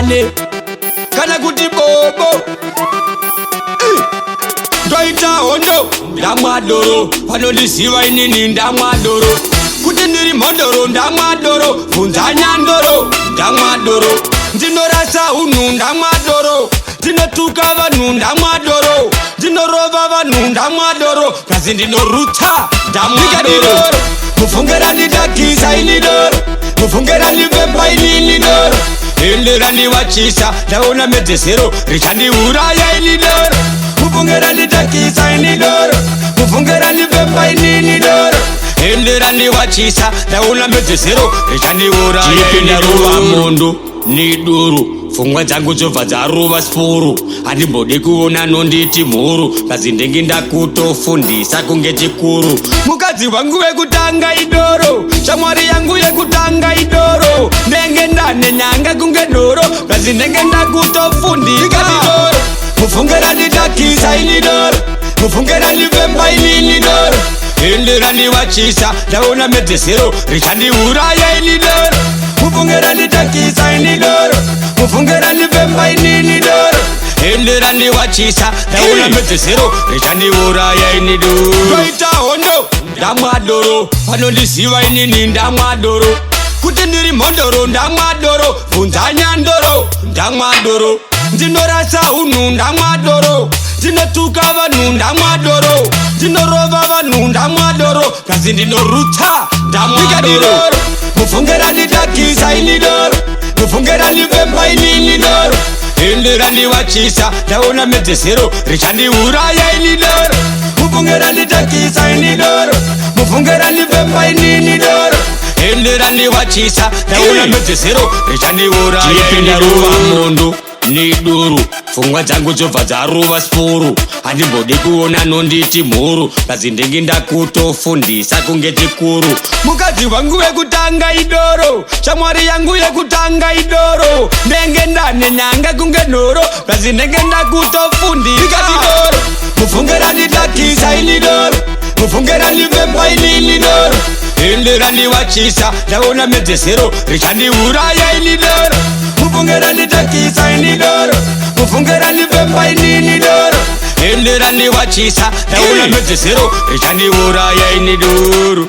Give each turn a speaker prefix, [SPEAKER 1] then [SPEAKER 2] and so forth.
[SPEAKER 1] Ndane kana kuti bobo. Ndoita hondo, ndamwa doro. Vanondiziva inini, ndamwa doro, kuti ndiri mhondoro. Ndamwa doro, bvunza nyandoro. Ndamwa doro, ndinorasa unhu. Ndamwa doro, ndinotuka vanhu. Ndamwa doro, ndinorova vanhu. Ndamwa doro, kazi ndinorutsa. Ndamwa doro, mufunge randidhakisa ini doro, mufunge randifemba inini doro, ende randiwachisa. Ndaona medzesero richandiuraya ini doro. Mufunge randidhakisa ini doro, mufunge randifemba inini doro, ende randiwachisa. Ndaona medzesero richandiuraya ini doro. Mondo nedoro, pfungwa dzangu dzobva dzarova siporo. Handimbodi kuona nonditi mhuru, kazi ndenge ndakutofundisa kunge chikuru. Mukadzi wangu wekutanga idoro, shamwari yangu yekutanga idoro. Ndenge ndane nyanga kunge doro, kazi ndenge ndakutofundisa doro. Mufunge randidhakisa ini doro, mufunge randifemba inini doro, ende randiwachisa. Ndaona medzesero richandiuraya ini doro. Mufunge randidhakisa ini doro, mufunge randifemba inini doro, ende randiwachisa. Ndaona medzesero richandiuraya ini doro. Ndoita hondo, ndamwa doro. Vanondiziva inini, ndamwa doro, kuti ndiri mhondoro. Ndamwa doro, bvunza nyandoro. Ndamwa doro, ndinorasa unhu. Ndamwa doro, ndinotuka vanhu. Ndamwa doro, ndinorova vanhu. Ndamwa doro, kazi ndinorutsa. Ndamwa doro, mufunge randidhakisa ini doro, mufunge randifemba inini doro, ende randiwachisa. Ndaona medzesero richandiuraya ini doro. Mufunge randidhakisa ini doro, mufunge randifemba inini doro, ende randiwachisa. Ndaona medzesero richandiuraya ini doro. Mondo nedoro, pfungwa dzangu dzobva dzarova siporo. Handimbodi kuona nonditi mhuru, kazi ndenge ndakutofundisa kunge chikuru. Mukadzi wangu wekutanga idoro, shamwari yangu yekutanga idoro. Ndenge ndane nyanga kunge nhoro, kazi ndenge ndakutofundisa doro. Mufunge randidhakisa ini doro, mufunge randifemba inini doro, ende randiwachisa. Ndaona medzesero richandiuraya ini doro. Mufunge randidhakisa ini doro, mufunge randifemba inini doro, ende randiwachisa. Ndaona medzesero richandiuraya ini doro.